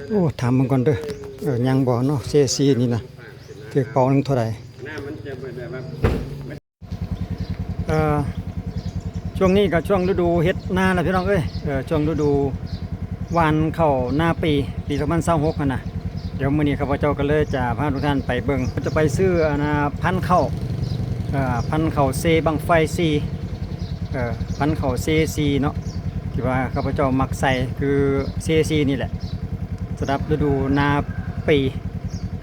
ໂອ້ ຖາມເບິ່ງກ່ອນເດີ້ ເອີ ຍັງບໍ່ເນາະ ເຊຊີນີ້ນະ ຖືກເປົາໜຶ່ງເທົ່າໃດ? ເອີ ຊ່ວງນີ້ກໍຊ່ວງລະດູເຮັດນາແລ້ວ ພີ່ນ້ອງເອີຍ. ເອີ ຊ່ວງລະດູຫວ່ານເຂົ້ານາປີ ປີສອງພັນຊາວຫົກຫັ້ນນະ. ດຽວມື້ນີ້ຂ້າພະເຈົ້າກໍເລີຍຈະພາທຸກທ່ານໄປເບິ່ງ ຈະໄປຊື້ອັນນາ ພັນເຂົ້າ ເອີ ພັນເຂົ້າເຊບັ້ງໄຟສີ່ ເອີ ພັນເຂົ້າເຊສີ່ເນາະ ທີ່ວ່າຂ້າພະເຈົ້າມັກໃສ່ຄືເຊສີ່ນີ້ແຫຼະ ສຳລັບລະດູນາປີ.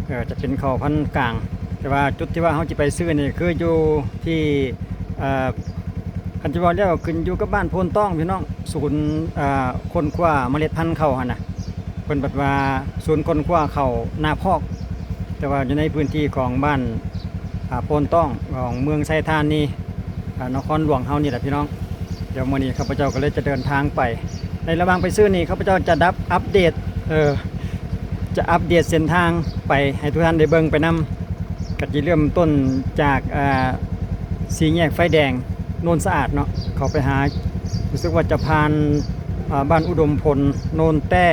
ເອີ ຈະເປັນເຂົ້າພັນກາງ ແຕ່ວ່າຈຸດທີ່ວ່າເຮົາຈະໄປຊື້ນີ້ຄືຢູ່ທີ່ ເອີ ຄັນຈະເວົ້າແລ້ວຂຶ້ນຢູ່ກັບບ້ານໂພນຕ້ອງ ພີ່ນ້ອງ ສູນ ເອີ ຄົ້ນຄວ້າເມລັດພັນເຂົ້າຫັ້ນນະ. ເພິ່ນບັດວ່າສູນຄົ້ນຄວ້າເຂົ້ານາພອກ ແຕ່ວ່າຢູ່ໃນພື້ນທີ່ຂອງບ້ານ ອາ ໂພນຕ້ອງ ຂອງເມືອງໄຊທານີ ອາ ນະຄອນຫຼວງເຮົານີ້ແຫຼະ ພີ່ນ້ອງ. ດຽວມື້ນີ້ຂ້າພະເຈົ້າກໍເລີຍຈະເດີນທາງໄປ. ໃນລະຫວ່າງໄປຊື້ນີ້ ຂ້າພະເຈົ້າຈະດັບອັບເດດ ເອີ ຈະອັບເດດເສັ້ນທາງໄປໃຫ້ທຸກທ່ານໄດ້ເບິ່ງໄປນຳ. ກໍຈະເລີ່ມຕົ້ນຈາກ ອາ ສີ່ແຍກໄຟແດງໂນນສະອາດເນາະ ເຂົ້າໄປຫາ ຮູ້ສຶກວ່າຈະຜ່ານ ອາ ບ້ານອຸດົມພົນ ໂນນແຕ້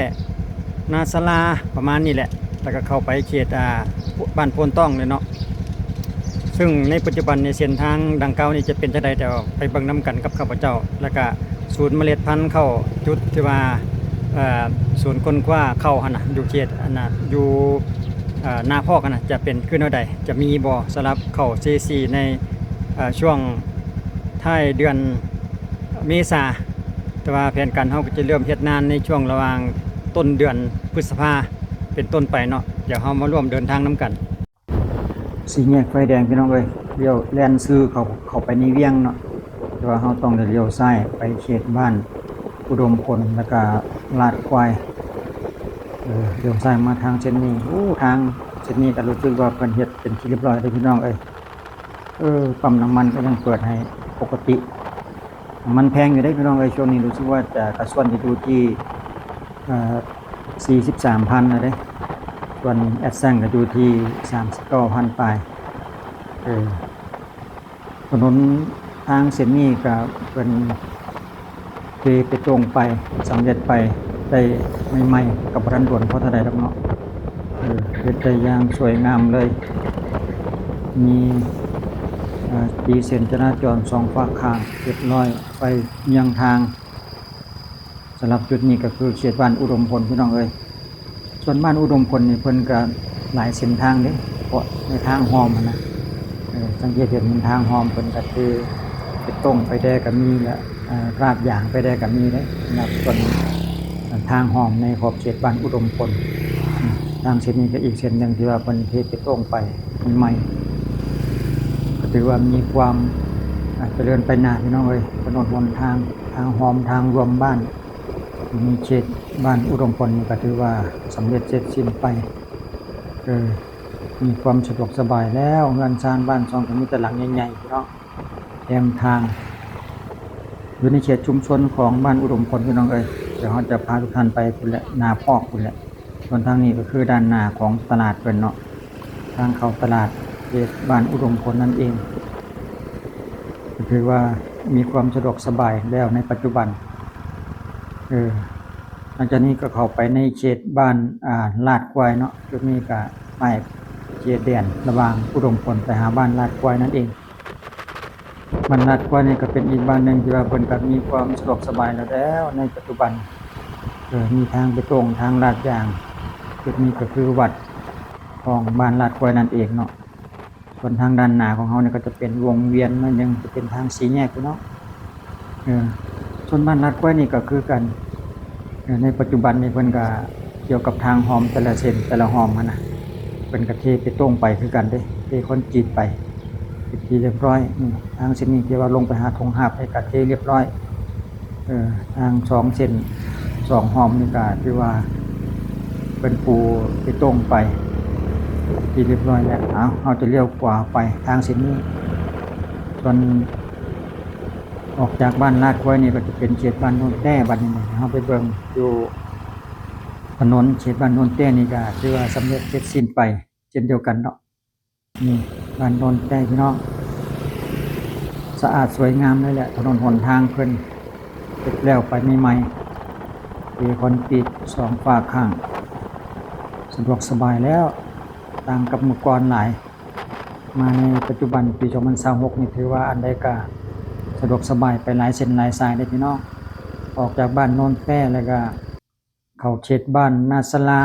ນາສາລາ ປະມານນີ້ແຫຼະ ແລ້ວກໍເຂົ້າໄປເຂດ ອາ ບ້ານໂພນຕ້ອງເລີຍເນາະ. ເຊິ່ງໃນປັດຈຸບັນນີ້ເສັ້ນທາງດັ່ງກ່າວນີ້ຈະເປັນຈັ່ງໃດ ດຽວໄປເບິ່ງນຳກັນກັບຂ້າພະເຈົ້າ. ແລ້ວກະສູນເມລັດພັນເຂົ້າ ຈຸດທີ່ວ່າ ເອີ ສູນຄົ້ນຄວ້າເຂົ້າຫັ້ນນະ ຢູ່ເຂດອັນນະ ຢູ່ ເອີ ນາພອກຫັ້ນນະ ຈະເປັນຄືແນວໃດ ຈະມີບໍ່ສຳລັບເຂົ້າເຊສີ່ໃນ ເອີ ຊ່ວງທ້າຍເດືອນເມສາ. ແຕ່ວ່າແຜນການເຮົາກໍຈະເລີ່ມເຮັດນາໃນຊ່ວງລະຫວ່າງຕົ້ນເດືອນພຶດສະພາເປັນຕົ້ນໄປເນາະ. ດຽວເຮົາມາຮ່ວມເດີນທາງນຳກັນ. ສີ່ແຍກໄຟແດງ ພີ່ນ້ອງເອີຍ ລ້ຽວແລ່ນຊື່ເຂົ້າ ເຂົ້າໄປໃນວຽງເນາະ ແຕ່ວ່າເຮົາຕ້ອງໄດ້ລ້ຽວຊ້າຍໄປເຂດບ້ານອຸດົມພົນ ແລ້ວກະລາດຄວາຍ ເອີ ລ້ຽວຊ້າຍມາທາງເສັ້ນນີ້. ໂອ້ ທາງເສັ້ນນີ້ກໍຮູ້ສຶກວ່າເພິ່ນເຮັດເປັນທີ່ລຽບຮ້ອຍເດ້ ພີ່ນ້ອງເອີຍ. ເອີ ປ້ຳນ້ຳມັນກໍຍັງເປີດໃຫ້ປົກກະຕິ. ນ້ຳມັນແພງຢູ່ເດ້ ພີ່ນ້ອງເອີຍ ຊ່ວງນີ້ຮູ້ສຶກວ່າຈະກະຊວນຈະຢູ່ທີ່ ເອີ ສີ່ສິບສາມພັນແລ້ວເດ້ ສ່ວນແອັດແຊງກໍຢູ່ທີ່ສາມສິບເກົ້າພັນປາຍ. ເອີ ຖະໜົນທາງເສັ້ນນີ້ກໍເພິ່ນເທເປຕົງໄປ ສຳເລັດໄປໄດ້ໃໝ່ໆ ກໍບໍ່ທັນດົນພໍເທົ່າໃດດອກເນາະ. ເອີ ເຮັດໄດ້ຢ່າງສວຍງາມເລີຍ ມີ ເອີ ຕີເສັ້ນຈະລາຈອນສອງຟາກຂ້າງຮຽບຮ້ອຍ ໄຟເຍືອງທາງ. ສຳລັບຈຸດນີ້ກໍຄືເຂດບ້ານອຸດົມພົນ ພີ່ນ້ອງເອີຍ. ສ່ວນບ້ານອຸດົມພົນນີ້ເພິ່ນກໍຫຼາຍເສັ້ນທາງເດ້ ເພາະໃນທາງຮ່ອມຫັ້ນນະ ເອີ ສັງເກດເຫັນທາງຮ່ອມເພິ່ນກໍຄືເປັນຕົງໄປແດ່ກໍມີ ແລະ ເອີ ລາດຢາງໄປແດ່ກໍມີເດ້ ສຳລັບສ່ວນທາງຮ່ອມໃນຂອບເຂດບ້ານອຸດົມພົນ. ທາງເສັ້ນນີ້ກໍອີກເສັ້ນໜຶ່ງທີ່ວ່າເພິ່ນເທເປຕົງໄປໃໝ່ໆ ກໍຖືວ່າມີຄວາມ ອາ ຈະເລີນໄປໜ້າ ພີ່ນ້ອງເອີຍ. ຖະໜົນຫົນທາງ ທາງຮ່ອມ ທາງລວມບ້ານ ຢູ່ໃນເຂດບ້ານອຸດົມພົນນີ້ກໍຖືວ່າສຳເລັດເສັດສິ້ນໄປ. ເອີ ມີຄວາມສະດວກສະບາຍແລ້ວ ເຮືອນຊານບ້ານຊ່ອງກໍມີແຕ່ຫຼັງໃຫຍ່ໆ ພີ່ນ້ອງ ແຄມທາງ ຢູ່ໃນເຂດຊຸມຊົນຂອງບ້ານອຸດົມພົນ ພີ່ນ້ອງເອີຍ. ດຽວເຮົາຈະພາທຸກທ່ານໄປພຸ້ນແຫຼະ ນາພອກພຸ້ນແຫຼະ. ສ່ວນທາງນີ້ກໍຄືດ້ານໜ້າຂອງຕະຫຼາດເພິ່ນເນາະ ທາງເຂົ້າຕະຫຼາດເຂດບ້ານອຸດົມພົນນັ້ນເອງ ກໍຖືວ່າມີຄວາມສະດວກສະບາຍແລ້ວໃນປັດຈຸບັນ. ເອີ ຫຼັງຈາກນີ້ກໍເຂົ້າໄປໃນເຂດບ້ານ ອາ ລາດຄວາຍເນາະ ຈຸດນີ້ກໍປ້າຍເຂດແດນລະຫວ່າງອຸດົມພົນໄປຫາບ້ານລາດຄວາຍນັ້ນເອງ. ບ້ານລາດຄວາຍນີ້ກໍເປັນອີກບ້ານໜຶ່ງທີ່ວ່າເພິ່ນກໍມີຄວາມສະດວກສະບາຍແລ້ວ ແລ້ວໃນປັດຈຸບັນ ເອີ ມີທາງເປຕົງ ທາງລາດຢາງ. ຈຸດນີ້ກໍຄືວັດຂອງບ້ານລາດຄວາຍນັ້ນເອງເນາະ. ສ່ວນທາງດ້ານໜ້າຂອງເຮົານີ້ກໍຈະເປັນວົງວຽນໜ້ອຍໜຶ່ງ ຈະເປັນທາງສີ່ແຍກ ພີ່ນ້ອງ. ເອີ ສ່ວນບ້ານລາດຄວາຍນີ້ກໍຄືກັນ ເອີ ໃນປັດຈຸບັນນີ້ເພິ່ນກໍກ່ຽວກັບທາງຮ່ອມແຕ່ລະເສັ້ນ ແຕ່ລະຮ່ອມຫັ້ນນະ ເພິ່ນກໍເທເປຕົງໄປຄືກັນເດ້ ເທຄອນກຣີດໄປເປັນທີ່ລຽບຮ້ອຍ. ນີ້ ທາງເສັ້ນນີ້ທີ່ວ່າລົງໄປຫາທົ່ງຫາບນີ້ກໍເທລຽບຮ້ອຍ. ເອີ ທາງສອງເສັ້ນ ສອງຮ່ອມນີ້ກໍຖືວ່າເພິ່ນປູເປຕົງໄປເປັນທີ່ລຽບຮ້ອຍແລ້ວ. ເອົາ ເຮົາຈະລ້ຽວຂວາໄປທາງເສັ້ນນີ້. ສ່ວນອອກຈາກບ້ານລາດຄວາຍນີ້ກໍຈະເປັນເຂດບ້ານໂນນແຕ້. ບັດນີ້ເຮົາໄປເບິ່ງຢູ່ຖະໜົນເຂດບ້ານໂນນແຕ້ນີ້ກໍຖືວ່າສຳເລັດເສັດສິ້ນໄປເຊັ່ນດຽວກັນເນາະ. ນີ້ ບ້ານໂນນແຕ້ ພີ່ນ້ອງ ສະອາດສວຍງາມເລີຍແຫຼະ. ຖະໜົນຫົນທາງເພິ່ນເຮັດແລ້ວໄປໃໝ່ໆ ເທຄອນກຣີດສອງຟາກຂ້າງ ສະດວກສະບາຍແລ້ວ ຕ່າງກັບເມື່ອກ່ອນຫຼາຍ. ມາໃນປັດຈຸບັນປີສອງພັນຊາວຫົກນີ້ ຖືວ່າອັນໃດກໍສະດວກສະບາຍໄປຫຼາຍເສັ້ນຫຼາຍສາຍເດ້ພີ່ນ້ອງ. ອອກຈາກບ້ານໂນນແຕ້ ແລ້ວກໍເຂົ້າເຂດບ້ານນາສາລາ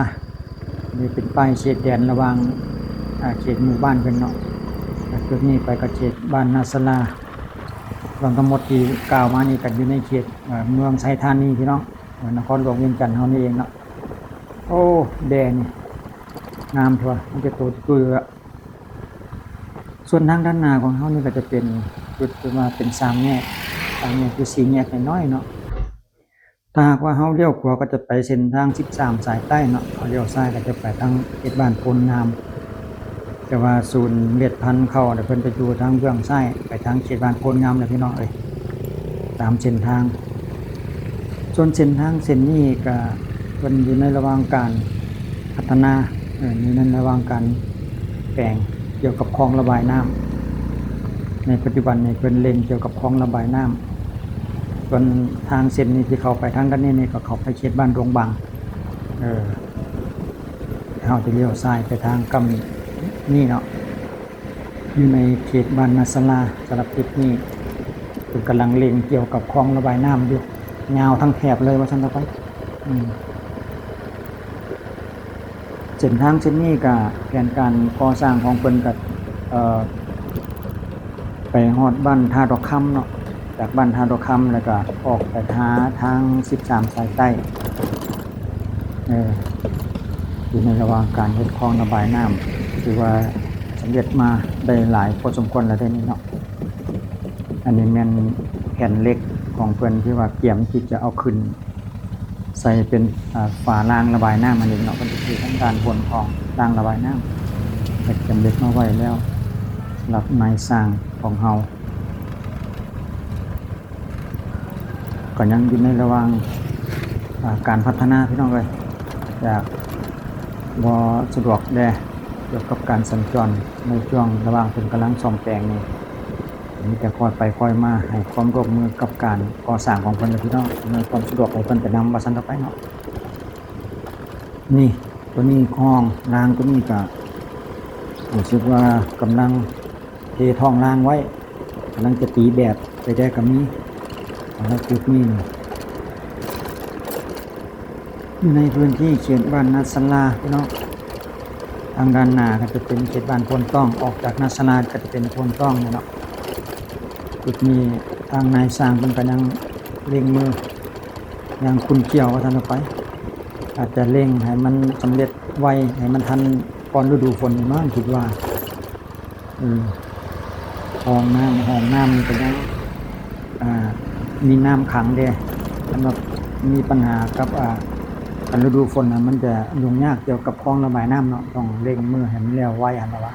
ນີ້ເປັນປ້າຍເຂດແດນລະຫວ່າງ ອາ ເຂດໝູ່ບ້ານເພິ່ນເນາະ. ຈາກຈຸດນີ້ໄປກໍເຂດບ້ານນາສາລາ. ລວມທັງໝົດທີ່ກ່າວມານີ້ກໍຢູ່ໃນເຂດ ເອີ ເມືອງໄຊທານີພີ່ນ້ອງ, ເອີ ນະຄອນຫຼວງວຽງຈັນເຮົານີ້ເອງເນາະ. ໂອ້ ແດນີ້ງາມແທ້ວ່າ ມີແຕ່ໂຕຕຸ້ຍໆ. ສ່ວນທາງດ້ານໜ້າຂອງເຮົານີ້ກໍຈະເປັນຈຸດທີ່ວ່າເປັນສາມແຍກ, ສາມແຍກ ຫຼື ສີ່ແຍກນ້ອຍໆເນາະ. ຖ້າຫາກວ່າເຮົາລ້ຽວຂວາກໍຈະໄປເສັ້ນທາງສິບສາມສາຍໃຕ້ເນາະ, ເຮົາລ້ຽວຊ້າຍກໍຈະໄປທາງເຂດບ້ານໂພນງາມ. ແຕ່ວ່າສູນເມລັດພັນເຂົ້າເພິ່ນຈະຢູ່ທາງເບື້ອງຊ້າຍ ໄປທາງເຂດບ້ານໂພນງາມແຫຼະພີ່ນ້ອງເອີຍ. ຕາມເສັ້ນທາງ. ສ່ວນເສັ້ນທາງເສັ້ນນີ້ກະເພິ່ນຢູ່ໃນລະຫວ່າງການພັດທະນາ, ເອີ ຢູ່ໃນລະຫວ່າງການແປງກ່ຽວກັບຄອງລະບາຍນ້ຳ. ໃນປັດຈຸບັນນີ້ເພິ່ນເລັ່ງກ່ຽວກັບຄອງລະບາຍນ້ຳ. ສ່ວນທາງເສັ້ນນີ້ທີ່ເຂົ້າໄປທາງດ້ານນີ້ນີ້ ກໍເຂົ້າໄປເຂດບ້ານດົງບາງ. ເອີ ເຮົາຈະລ້ຽວຊ້າຍໄປທາງກ້ຳນີ້ເນາະ. ຢູ່ໃນເຂດບ້ານນາສາລາ. ສຳລັບຈຸດນີ້ເພິ່ນກຳລັງເລັ່ງກ່ຽວກັບຄອງລະບາຍນ້ຳຢູ່ ຍາວທັງແຖບເລີຍວ່າຊັ້ນເຖາະໄປ. ອືມ ເສັ້ນທາງເສັ້ນນີ້ກະແຜນການກໍ່ສ້າງຂອງເພິ່ນກະ ເອີ ໄປຮອດບ້ານທ່າດອກຄຳເນາະ, ຈາກບ້ານທ່າດອກຄຳ ແລ້ວກະອອກໄປຫາທາງສິບສາມສາຍໃຕ້. ເອີ ຢູ່ໃນລະຫວ່າງການເຮັດຄອງລະບາຍນ້ຳ ຖືວ່າສຳເລັດມາໄດ້ຫຼາຍພໍສົມຄວນແລ້ວເດ້ນີ້ເນາະ. ອັນນີ້ແມ່ນແຜ່ນເຫຼັກຂອງເພິ່ນທີ່ວ່າກຽມທີ່ຈະເອົາຂຶ້ນໃສ່ເປັນ ອາ ຝາລາງລະບາຍນ້ຳຫັ້ນເອງເນາະ. ເພິ່ນຈະຢູ່ທາງດ້ານບົນຂອງລາງລະບາຍນ້ຳ ເຮັດສຳເລັດມາໄວ້ແລ້ວ ສຳລັບນາຍຊ່າງຂອງເຮົາ. ກໍຍັງຢູ່ໃນລະຫວ່າງ ອາ ການພັດທະນາພີ່ນ້ອງເອີຍ, ຈາກບໍ່ສະດວກແດ່ກ່ຽວກັບການສັນຈອນໃນຊ່ວງລະຫວ່າງເພິ່ນກຳລັງສ້ອມແປງນີ້. ມີແຕ່ຄ່ອຍໄປຄ່ອຍມາ ໃຫ້ຄວາມຮ່ວມມືກັບການກໍ່ສ້າງຂອງເພິ່ນແຫຼະພີ່ນ້ອງ, ອຳນວຍຄວາມສະດວກໃຫ້ເພິ່ນໄປນຳວ່າຊັ້ນເຖາະໄປເນາະ. ນີ້ ໂຕນີ້ຄອງລາງໂຕນີ້ກະຮູ້ສຶກວ່າກຳລັງ ເທທ້ອງລາງໄວ້ ກຳລັງຈະຕີແບບໄປແດ່ກໍມີ. ສຳລັບຈຸດນີ້ ຢູ່ໃນພື້ນທີ່ເຂດບ້ານນາສາລາພີ່ນ້ອງ, ທາງດ້ານໜ້າກໍຈະເປັນເຂດບ້ານໂພນຕ້ອງ, ອອກຈາກນາສາລາກໍຈະເປັນໂພນຕ້ອງເນາະ. ຈຸດນີ້ທາງນາຍຊ່າງເພິ່ນກໍຍັງເລັ່ງມື ຍັງຂຸ້ນກ່ຽວວ່າຊັ້ນເຖາະໄປ, ອາດຈະເລັ່ງໃຫ້ມັນສຳເລັດໄວ ໃຫ້ມັນທັນກ່ອນລະດູຝົນນີ້ມັ້ງ ຄິດວ່າ. ເອີ ຫ້ອງນ້ຳ ຫ້ອງນ້ຳນີ້ກໍຍັງ ອ່າ ມີນ້ຳຂັງເດ້. ຄັນວ່າມີບັນຫາກັບ ອ່າ ຄັນລະດູຝົນນະ ມັນຈະຫຍຸ້ງຍາກກ່ຽວກັບຄອງລະບາຍນ້ຳເນາະ, ຕ້ອງເລັ່ງມືໃຫ້ມັນແລ້ວໄວຫັ້ນລະວ່າ.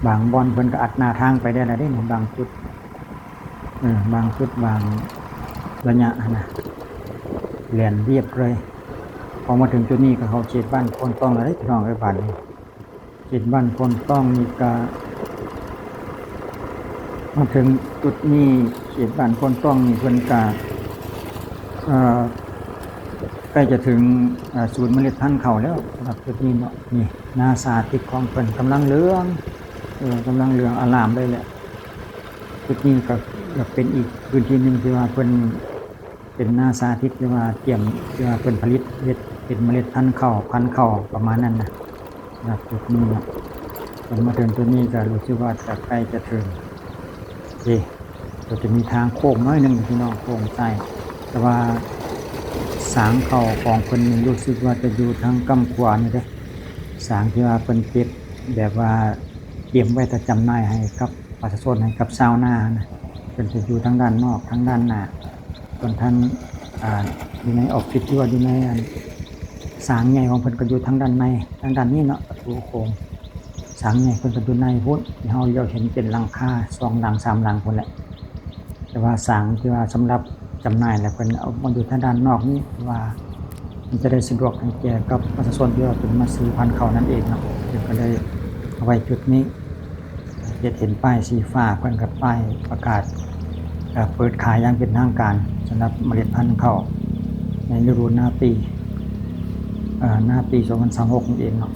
ບາງບ່ອນເພິ່ນກໍອັດໜ້າທາງໄປໄດ້ແລ້ວເດ້ ບາງຈຸດ ເອີ ບາງຈຸດ ບາງໄລຍະຫັ້ນນະ ແລ່ນລຽບເລີຍ. ພໍມາເຖິງຈຸດນີ້ກໍເຂົ້າເຂດບ້ານໂພນຕ້ອງແລ້ວເດ້ ພີ່ນ້ອງເອີຍ ບາດນີ້. ເຂດບ້ານໂພນຕ້ອງນີ້ກະ ມາເຖິງຈຸດນີ້ ເຂດບ້ານໂພນຕ້ອງນີ້ເພິ່ນກະ ເອີ ໃກ້ຈະເຖິງ ເອີ ສູນເມລັດພັນເຂົ້າແລ້ວ ສຳລັບຈຸດນີ້ເນາະ. ນີ້ນາສາທິດຂອງເພິ່ນກຳລັງເຫຼືອງ ເອີ ກຳລັງເຫຼືອງອາລາມເລີຍແຫຼະ. ຈຸດນີ້ກໍ ກໍເປັນອີກພື້ນທີ່ໜຶ່ງທີ່ວ່າເພິ່ນ ເປັນນາສາທິດທີ່ວ່າກຽມ ທີ່ວ່າເພິ່ນຜະລິດເຮັດເປັນເມລັດພັນເຂົ້າ ພັນເຂົ້າປະມານນັ້ນນະ. ສຳລັບຈຸດນີ້ເນາະ ເພິ່ນມາເຖິງຈຸດນີ້ກໍຮູ້ສຶກວ່າຈະໃກ້ຈະເຖິງເດ້. ກໍຈະມີທາງໂຄ້ງໜ້ອຍໜຶ່ງພີ່ນ້ອງ ໂຄ້ງຊ້າຍ, ແຕ່ວ່າສາງເຂົ້າຂອງເພິ່ນນີ້ຮູ້ສຶກວ່າຈະຢູ່ທາງກ້ຳຂວານີ້ເດ້. ສາງທີ່ວ່າເພິ່ນເກັບແບບວ່າກຽມໄວ້ຖ້າຈຳໜ່າຍໃຫ້ກັບປະຊາຊົນ ໃຫ້ກັບຊາວນານະ ເພິ່ນຈະຢູ່ທາງດ້ານນອກ ທາງດ້ານໜ້າ. ສ່ວນທາງ ອ່າ ຢູ່ໃນອອບຟິດ ຫຼືວ່າຢູ່ໃນອັນສາງໃຫຍ່ຂອງເພິ່ນກໍຢູ່ທາງດ້ານໃນ ທາງດ້ານນີ້ເນາະ ປະຕູໂຂງ. ສາງໃຫຍ່ເພິ່ນກໍຢູ່ໃນພຸ້ນ ທີ່ເຮົາຫຼຽວເຫັນເປັນຫຼັງຄາສອງຫຼັງສາມຫຼັງພຸ້ນແຫຼະ. ແຕ່ວ່າສາງທີ່ວ່າສຳລັບຈຳໜ່າຍ ແລະ ເພິ່ນເອົາມາຢູ່ທາງດ້ານນອກນີ້ ເພາະວ່າມັນຈະໄດ້ສະດວກໃຫ້ແກ່ກັບປະຊາຊົນທີ່ວ່າເພິ່ນມາຊື້ພັນເຂົ້ານັ້ນເອງເນາະ. ເພິ່ນກໍເລີຍເອົາໄວ້ຈຸດນີ້. ເຮັດເຫັນປ້າຍສີຟ້າ ເພິ່ນກໍປ້າຍປະກາດ ເອີ ເປີດຂາຍຢ່າງເປັນທາງການສຳລັບເມລັດພັນເຂົ້າໃນລະດູນາປີ. ອ່າ ໜ້າປີສອງພັນຊາວຫົກນັ້ນເອງເນາະ.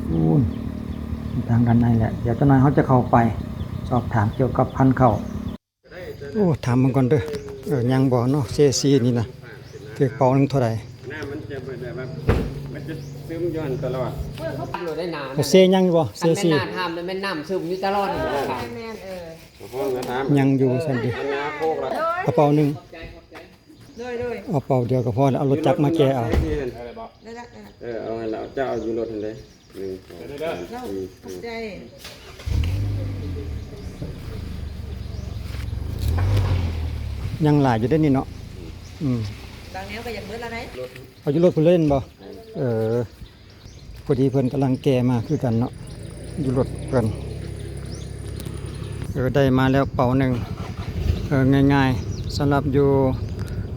ໂອ້ຍ ທາງດ້ານໃນແຫຼະ. ດຽວຈັກໜ່ອຍເຮົາຈະເຂົ້າໄປສອບຖາມກ່ຽວກັບພັນເຂົ້າ. ໂອ້ ຖາມເບິ່ງກ່ອນເດີ. ເອີ ຍັງບໍ່ເນາະ ເຊສີ່ນີ້ນະ? ຖືກເປົາໜຶ່ງເທົ່າໃດ? ນ້ຳມັນຈະແບບວ່າ ມັນຈະຊຶມຢູ່ຫັ້ນຕະຫຼອດ. ໂອ້ ເຊຍັງຢູ່ບໍ່? ເຊສີ່ ຄັນແມ່ນໜ້າຖ້ຳແມ່ນນ້ຳຊຶມຢູ່ຕະຫຼອດ. ແມ່ນໆ ເອີ ຍັງຢູ່ຊັ້ນຕິ. ເອົາເປົາໜຶ່ງ ໂດຍໆ ເອົາເປົາດຽວກໍພໍແລ້ວ ເອົາລົດຈັກມາແກ່ເອົາ. ເອີ ເອົາຫັ້ນລະ ເຈົ້າເອົາຢູ່ລົດຫັ້ນເດ້. ໜຶ່ງ ສອງ ສາມ ສີ່ ຫ້າ ຫົກ ເຈັດ ແປດ ເກົ້າ ສິບ ຍັງຫຼາຍຢູ່ເດ້ນີ້ເນາະ. ອືມ ບາງແນວກໍຢາກເບິດແລ້ວໄດ໋. ເອົາຢູ່ລົດພຸ້ນເລີຍແມ່ນບໍ່? ເອີ ພໍດີເພິ່ນກຳລັງແກ່ມາຄືກັນເນາະ ຢູ່ລົດເພິ່ນ. ເອີ ໄດ້ມາແລ້ວເປົາໜຶ່ງ. ເອີ ງ່າຍໆ ສຳລັບຢູ່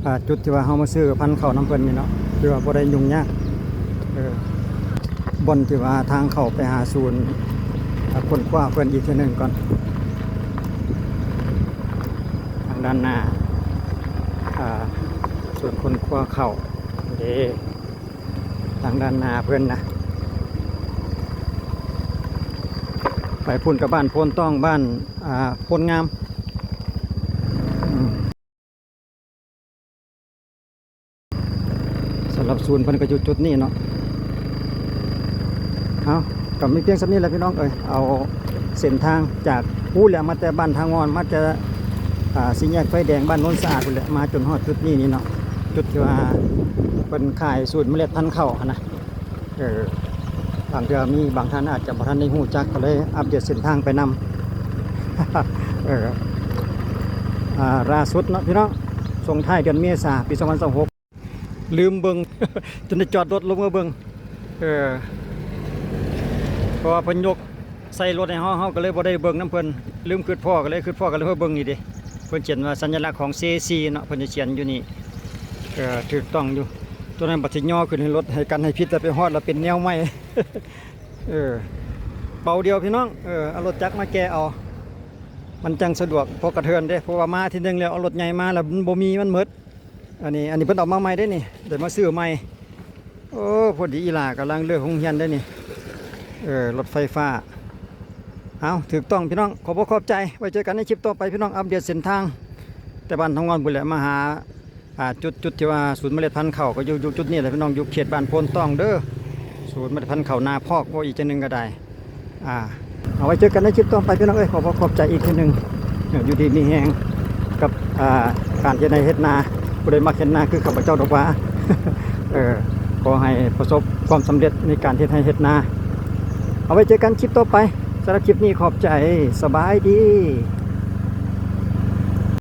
ອ່າ ຈຸດທີ່ວ່າເຮົາມາຊື້ພັນເຂົ້ານຳເພິ່ນນີ້ເນາະ ຄືວ່າບໍ່ໄດ້ຫຍຸ້ງຍາກ. ເອີ ບ່ອນທີ່ວ່າທາງເຂົ້າໄປຫາສູນ ອ່າ ຄົ້ນຄວ້າເພິ່ນອີກເທື່ອໜຶ່ງກ່ອນ. ທາງດ້ານໜ້າ ອ່າ ສູນຄົ້ນຄວ້າເຂົ້າເດ້. ທາງດ້ານໜ້າເພິ່ນນະ ໄປພຸ້ນກັບບ້ານໂພນຕ້ອງ ບ້ານ ອ່າ ໂພນງາມ. ອືມ ສຳລັບສູນເພິ່ນກໍຢູ່ຈຸດນີ້ເນາະ. ເອົາ ກໍມີພຽງສ່ຳນີ້ແຫຼະພີ່ນ້ອງເອີຍ. ເອົາເສັ້ນທາງຈາກພຸ້ນແຫຼະ ມາແຕ່ບ້ານທ່າງ່ອນ ມາແຕ່ ອ່າ ສີ່ແຍກໄຟແດງ ບ້ານໂນນສະອາດພຸ້ນແຫຼະ ມາຈົນຮອດຈຸດນີ້ນີ້ເນາະ ຈຸດທີ່ວ່າເພິ່ນຂາຍສູນເມລັດພັນເຂົ້າຫັ້ນນະ. ເອີ ບາງເທື່ອມີບາງທ່ານອາດຈະບໍ່ທັນໄດ້ຮູ້ຈັກ ກໍເລີຍອັບເດດເສັ້ນທາງໄປນຳ. ເອີ ອ່າ ລ່າສຸດເນາະພີ່ນ້ອງ ສົ່ງທ້າຍເດືອນເມສາ ປີສອງພັນຊາວຫົກ ລືມເບິ່ງ ຈົນໄດ້ຈອດລົດລົງມາເບິ່ງ. ເອີ ເພາະວ່າເພິ່ນຍົກໃສ່ລົດໃຫ້ເຮົາ ເຮົາກໍເລີຍບໍ່ໄດ້ເບິ່ງນຳເພິ່ນ ລືມຄຶດພໍ້ ກໍເລີຍຄຶດພໍ້ ກໍເລີຍມາເບິ່ງນີ້ເດ້. ເພິ່ນຂຽນວ່າສັນຍະລັກຂອງເຊສີ່ເນາະ ເພິ່ນຈະຂຽນຢູ່ນີ້. ເອີ ຖືກຕ້ອງຢູ່. ຕົວນັ້ນບັດຊິຍໍຂຶ້ນໃຫ້ລົດ ໃຫ້ກັນໃຫ້ຜິດ ແລ້ວໄປຮອດແລ້ວເປັນແນວໃໝ່. ເອີ ເປົາດຽວພີ່ນ້ອງ. ເອີ ເອົາລົດຈັກມາແກ່ເອົາ ມັນຈັ່ງສະດວກ ບໍ່ກະເທີນເດ້. ເພາະວ່າມາທີໜຶ່ງແລ້ວ ເອົາລົດໃຫຍ່ມາແລ້ວມັນບໍ່ມີ ມັນໝົດ. ອັນນີ້ ອັນນີ້ເພິ່ນເອົາມາໃໝ່ເດ້ນີ້ ໄດ້ມາຊື້ໃໝ່. ໂອ້ ພໍດີອີ່ຫຼ້າກຳລັງເລີກໂຮງຮຽນເດ້ນີ້. ເອີ ລົດໄຟຟ້າ. ເອົາ ຖືກຕ້ອງພີ່ນ້ອງ ຂອບອົກຂອບໃຈ. ໄວ້ເຈີກັນໃນຄລິບຕໍ່ໄປພີ່ນ້ອງ ອັບເດດເສັ້ນທາງ ແຕ່ບ້ານທາງ່ອນພຸ້ນແຫຼະ ມາຫາ ອ່າ ຈຸດ ຈຸດທີ່ວ່າສູນເມລັດພັນເຂົ້າ ກໍຢູ່ ຢູ່ຈຸດນີ້ແຫຼະພີ່ນ້ອງ ຢູ່ເຂດບ້ານໂພນຕ້ອງເດີ. ສູນເມລັດພັນເຂົ້ານາພອກ ເວົ້າອີກຈັ່ງໜຶ່ງກໍໄດ້. ອ່າ ເອົາໄວ້ເຈີກັນໃນຄລິບຕໍ່ໄປພີ່ນ້ອງເອີຍ. ຂໍຂອບໃຈອີກເທື່ອໜຶ່ງ ເອີ ຢູ່ດີມີແຮງກັບ ອ່າ ການເຮັດໄຮ່ເຮັດນາ. ຜູ້ໃດມັກເຮັດນາຄືຂ້າພະເຈົ້າດອກຫວ່າ. ເອີ ຂໍໃຫ້ປະສົບຄວາມສຳເລັດໃນການເຮັດໄຮ່ເຮັດນາ. ເອົາໄວ້ເຈີກັນຄລິບຕໍ່ໄປ. ສຳລັບຄລິບນີ້ຂອບໃຈ. ສະບາຍດີ.